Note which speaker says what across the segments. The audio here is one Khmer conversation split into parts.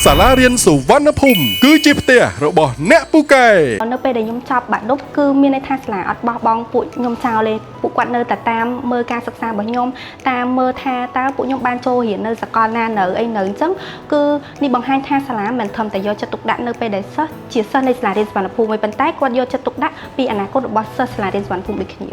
Speaker 1: សាលារៀនសុវណ្ណភូមិគឺជាផ្ទះរបស់អ្នកពូកែ។
Speaker 2: នៅពេលដែលខ្ញុំចប់បាក់ឌុបគឺមានន័យថាសាលាអត់បោះបង់ពួកខ្ញុំចោលទេ។ពួកគាត់នៅតែតាមមើលការសិក្សារបស់ខ្ញុំតាមមើលថាតើពួកខ្ញុំបានចូលរៀននៅសាកលណានៅអីនៅអញ្ចឹងគឺនេះបង្ហាញថាសាលាមិនត្រឹមតែយកចិត្តទុកដាក់នៅពេលដែលសិស្សជាសិស្សនៃសាលារៀនសុវណ្ណភូមិឯប៉ុន្តែគាត់យកចិត្តទុកដាក់ពីអនាគតរបស់សិស្សសាលារៀនសុវណ្ណភូមិដូចគ្នា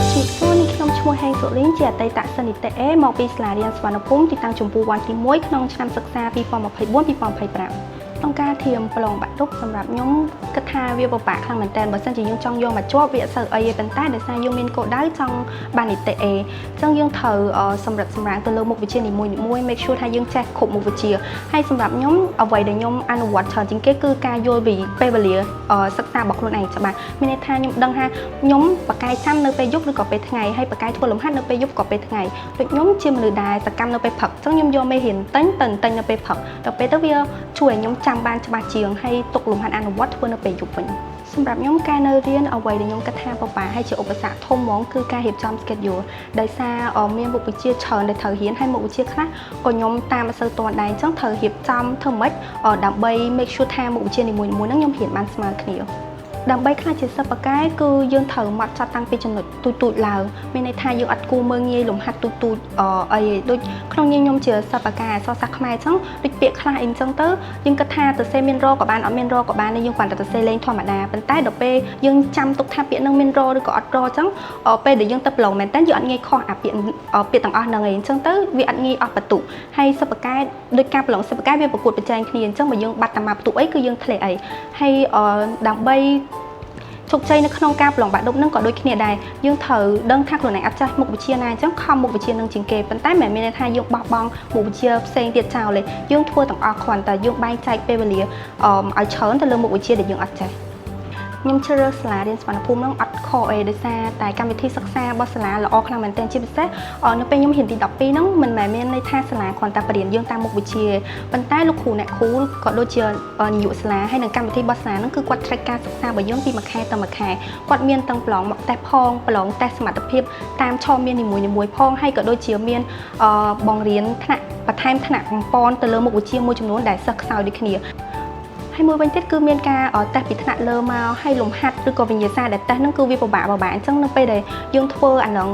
Speaker 2: ជំរាបសួរនេះខ្ញុំឈ្មោះហេងសុលីនជាអតីតសិស្សនិទេស A មកពីសាលារៀនសុវណ្ណភូមិទីតាំងចម្ពោះវ័នទី1ក្នុងឆ្នាំសិក្សា2024-2025ក្នុងការធៀមប្រឡងបាក់ឌុបសម្រាប់ខ្ញុំគិតថាវាពិបាកខ្លាំងមែនតើបើសិនជាយើងចង់យកមកជាប់វាអត់សូវអីទេប៉ុន្តែដោយសារយើងមានគោលដៅចង់បាននិទេស A អញ្ចឹងយើងត្រូវសម្រិតសម្រាំងទៅលើមុខវិជ្ជានីមួយៗ make sure ថាយើងចេះគ្រប់មុខវិជ្ជាហើយសម្រាប់ខ្ញុំអ្វីដែលខ្ញុំអនុវត្តច្រើនជាងគេគឺការយល់ពីពេលវេលាសិក្សារបស់ខ្លួនឯងច្បាស់មានន័យថាខ្ញុំដឹងថាខ្ញុំបកកាយចាំនៅពេលយប់ឬក៏ពេលថ្ងៃហើយបកកាយធ្វើលំហាត់នៅពេលយប់ក៏ពេលថ្ងៃដូចខ្ញុំជាមនុស្សដែលសកម្មនៅពេលព្រឹកអញ្ចឹងខ្ញុំយកមេរៀនទិញទៅទិញនៅពេលព្រឹកដល់ពេលទៅវាជួយឲ្យខ្ញុំចាំបានច្បាស់ជាងហើយទុកលំហាត់អនុវត្តធ្វើនៅពេលយប់វិញសម្រាប់ខ្ញុំការនៅរៀនអ្វីដែលខ្ញុំគិតថាពិបាកហើយជាឧបសគ្គធំហ្មងគឺការរៀបចំ schedule ដោយសារមានមុខវិជ្ជាច្រើនដែលត្រូវរៀនហើយមុខវិជ្ជាខ្លះក៏ខ្ញុំតាមអត់សូវទាន់ដែរអញ្ចឹងត្រូវរៀបចំធ្វើម៉េចដើម្បី make sure ថាមុខវិជ្ជានីមួយៗហ្នឹងខ្ញុំរៀនបានស្មើគ្នាដើម្បីក្លាយជាសិស្សពូកែគឺយើងត្រូវមកចាត់តាំងពីចំណុចទូចៗឡើងមានន័យថាយើងអត់គួរមើលងាយលំហាត់ទូចៗអីដូចក្នុងនាមខ្ញុំជាសិស្សពូកែអក្សរសាស្ត្រខ្មែរអញ្ចឹងដូចពាក្យខ្លះអីអញ្ចឹងទៅយើងគិតថាទៅសេមានរក៏បានអត់មានរក៏បានយើងគ្រាន់តែទៅសេលេងធម្មតាប៉ុន្តែដល់ពេលយើងចាំទុកថាពាក្យនឹងមានរឬក៏អត់រអញ្ចឹងពេលដែលយើងទៅប្រឡងមែនតើយើងអត់ងាយខុសអាពាក្យពាក្យទាំងអស់ហ្នឹងឯងអញ្ចឹងទៅវាអត់ងាយអស់បន្ទុកហើយសិស្សពូកែដូចការប្រឡងសិស្សពូកែវាប្រកួតប្រជែងគ្នាអញ្ចឹងបើយើងបាត់តែមួយបន្ទុកអីគឺយើងធ្លាក់អីហើយដើម្បីជោគជ័យនៅក្នុងការប្រឡងបាក់ឌុបនឹងក៏ដូចគ្នាដែរយើងត្រូវដឹងថាខ្លួនឯងអត់ចេះមុខវិជ្ជាណាអញ្ចឹងខំមុខវិជ្ជានឹងជាងគេប៉ុន្តែមិនមែនមានន័យថាយើងបោះបង់មុខវិជ្ជាផ្សេងទៀតចោលទេយើងធ្វើទាំងអស់គ្រាន់តែយើងបែងចែកពេលវេលាឲ្យច្រើនទៅលើមុខវិជ្ជាដែលយើងអត់ចេះខ្ញុំជ្រើសរើសសាលារៀនសុវណ្ណភូមិនឹងអត់ខុសអីដោយសារតែកម្មវិធីសិក្សារបស់សាលាល្អខ្លាំងមែនទែនជាពិសេសនៅពេលខ្ញុំរៀនទី12ហ្នឹងមិនមែនមានន័យថាសាលាគ្រាន់តែបរៀនយើងតាមមុខវិជ្ជាប៉ុន្តែលោកគ្រូអ្នកគ្រូក៏ដូចជានាយកសាលាហើយនិងកម្មវិធីរបស់សាលាហ្នឹងគឺគាត់ track ការសិក្សារបស់យើងពីមួយខែទៅមួយខែគាត់មានទាំងប្រឡងមកតេស្តផងប្រឡងតេស្តសមត្ថភាពតាមឆមាននីមួយៗផងហើយក៏ដូចជាមានបងរៀនថ្នាក់បន្ថែមថ្នាក់បំពន់ទៅលើមុខវិជ្ជាមួយចំនួនដែលសិស្សខ្សោយដូចគ្នាហើយមួយវិញទៀតគឺមានការតេស្តពីថ្នាក់លើមកហើយលំហាត់ឬក៏វិញ្ញាសាដែលតេស្តហ្នឹងគឺវាពិបាកពិបាកអញ្ចឹងនៅពេលដែលយើងធ្វើអាហ្នឹង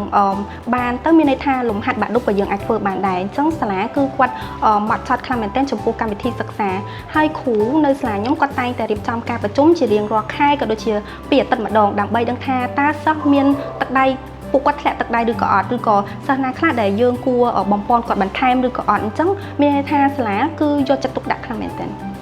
Speaker 2: បានទៅមានន័យថាលំហាត់បាក់ឌុបក៏យើងអាចធ្វើបានដែរអញ្ចឹងសាលាគឺគាត់ម៉ត់ចត់ខ្លាំងមែនទែនចំពោះកម្មវិធីសិក្សាហើយគ្រូនៅសាលាខ្ញុំគាត់តែងតែរៀបចំការប្រជុំជារៀងរាល់ខែក៏ដូចជាពីអាទិត្យម្ដងដើម្បីដឹងថាតើសិស្សមានទឹកដៃពួកគាត់ធ្លាក់ទឹកដៃឬក៏អត់ឬក៏សិស្សណាខ្លះដែលយើងគួរបំពន់គាត់បន្ថែមឬក៏អត់អញ្ចឹងមានន័យថាសាលាគឺយកចិត្តទុកដាក់ខ្លាំងមែនទែន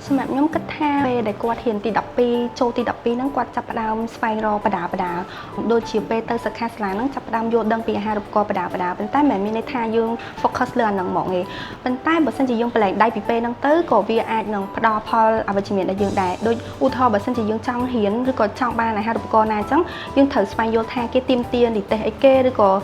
Speaker 2: សម្រាប់ខ្ញុំគិតថាពេលដែលគាត់រៀនទី12ចូលទី12ហ្នឹងគាត់ចាប់ផ្ដើមស្វែងរកបដាបដាដូចជាពេលទៅសិក្ខាសាលាហ្នឹងចាប់ផ្ដើមយល់ដឹងពីអាហារូបករណ៍បដាបដាប៉ុន្តែមិនមែនមានន័យថាយើង focus លើអាហ្នឹងហ្មងទេប៉ុន្តែបើសិនជាយើងប្រឡែងដៃពីពេលហ្នឹងទៅក៏វាអាចនឹងផ្ដល់ផលអវិជ្ជមានដល់យើងដែរដូចឧទាហរណ៍បើសិនជាយើងចង់រៀនឬក៏ចង់បានអាហារូបករណ៍ណាអញ្ចឹងយើងត្រូវស្វែងយល់ថាគេទាមទារនិទេសអីគេឬក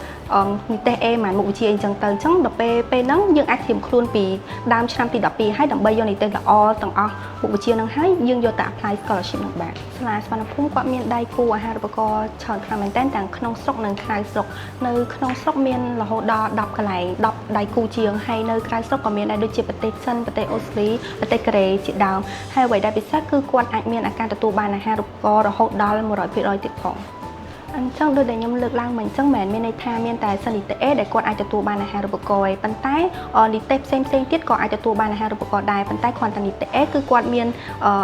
Speaker 2: ៏និទេស A ប៉ុន្មានមុខវិជ្ជាអីចឹងទៅអញ្ចឹងដល់ពេលពេលហ្នឹងយើងអាចត្រៀមខ្លួនពីដើមឆ្នាំទី12ហើយដើម្បីយកនិទេសល្អទាំងអស់មុខវិជ្ជាហ្នឹងហើយយើងយកទៅ apply scholarship ហ្នឹងបានសាលាសុវណ្ណភូមិគាត់មានដៃគូអាហារូបករណ៍ច្រើនខ្លាំងមែនទែនទាំងក្នុងស្រុកនិងក្រៅស្រុកនៅក្នុងស្រុកមានរហូតដល់10កន្លែង10ដៃគូជាងហើយនៅក្រៅស្រុកក៏មានដែរដូចជាប្រទេសចិនប្រទេសអូស្ត្រាលីប្រទេសកូរ៉េជាដើមហើយអ្វីដែលពិសេសគឺគាត់អាចមានឱកាសទទួលបានអាហារូបករណ៍រហូតដល់100%ទៀតផងអញ្ចឹងដូចដែលខ្ញុំលើកឡើងមកអញ្ចឹងមិនមែនមានន័យថាមានតែសិស្សនិទេស A ដែលគាត់អាចទទួលបានអាហារូបករណ៍ឯងប៉ុន្តែនិទេសផ្សេងផ្សេងទៀតក៏អាចទទួលបានអាហារូបករណ៍ដែរប៉ុន្តែគ្រាន់តែនិទេស A គឺគាត់មា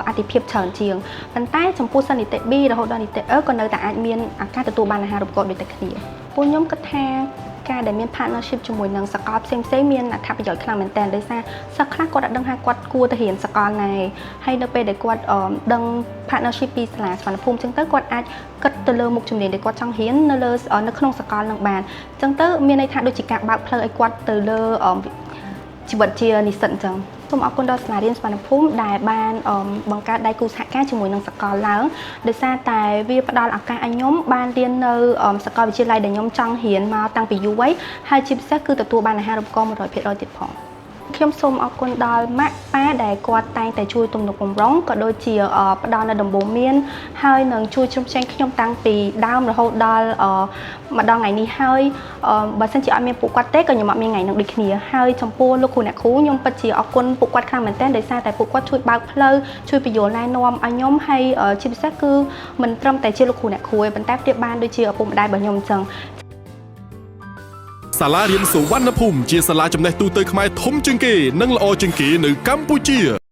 Speaker 2: នអាទិភាពច្រើនជាងប៉ុន្តែចំពោះសិស្សនិទេស B រហូតដល់និទេស E ក៏នៅតែអាចមានឱកាសទទួលបានអាហារូបករណ៍ដូចតែគ្នាពួកខ្ញុំគិតថាការដែលមាន partnership ជាមួយនឹងសាកលផ្សេងផ្សេងមានអត្ថប្រយោជន៍ខ្លាំងមែនទែនដោយសារសិស្សខ្លះគាត់អត់ដឹងថាគាត់គួរទៅរៀនសាកលណាហើយនៅពេលដែលគាត់ដឹង partnership ពីសាលាសុវណ្ណភូមិអញ្ចឹងទៅគាត់អាចគិតទៅលើមុខជំនាញដែលគាត់ចង់រៀននៅលើនៅក្នុងសាកលនឹងបានអញ្ចឹងទៅមានន័យថាដូចជាការបើកផ្លូវឲ្យគាត់ទៅលើជីវិតជានិស្សិតអញ្ចឹងសូមអរគុណដល់សាលារៀនសុវណ្ណភូមិដែលបានបង្កើតដៃគូសហការជាមួយនឹងសាកលឡើងដោយសារតែវាផ្ដល់ឱកាសឲ្យខ្ញុំបានរៀននៅសាកលវិទ្យាល័យដែលខ្ញុំចង់រៀនមកតាំងពីយូរហើយហើយជាពិសេសគឺទទួលបានអាហារូបករណ៍100%ទៀតផង។ ខ្ញុំសូមអរគុណដល់ម៉ាក់ប៉ាដែលគាត់តែងតែជួយទំនុកបំរុងក៏ដូចជាអឺផ្ដល់នូវដំបូន្មានហើយនឹងជួយជ្រោមជ្រែងខ្ញុំតាំងពីដើមរហូតដល់អឺមកដល់ថ្ងៃនេះហើយអឺបើសិនជាអត់មានពួកគាត់ទេក៏ខ្ញុំអត់មានថ្ងៃនឹងដូចគ្នាហើយចំពោះលោកគ្រូអ្នកគ្រូខ្ញុំពិតជាអរគុណពួកគាត់ខ្លាំងមែនទែនដោយសារតែពួកគាត់ជួយបើកផ្លូវជួយពន្យល់ណែនាំឲ្យខ្ញុំហើយអឺជាពិសេសគឺមិនត្រឹមតែជាលោកគ្រូអ្នកគ្រូទេប៉ុន្តែប្រៀបបានដូចជាឪពុកម្ដាយរបស់ខ្ញុំអញ្ចឹង
Speaker 1: សាលារៀនសុវណ្ណភូមិជាសាលាចំណេះទូទៅខ្មែរធំជាងគេនិងល្អជាងគេនៅកម្ពុជា។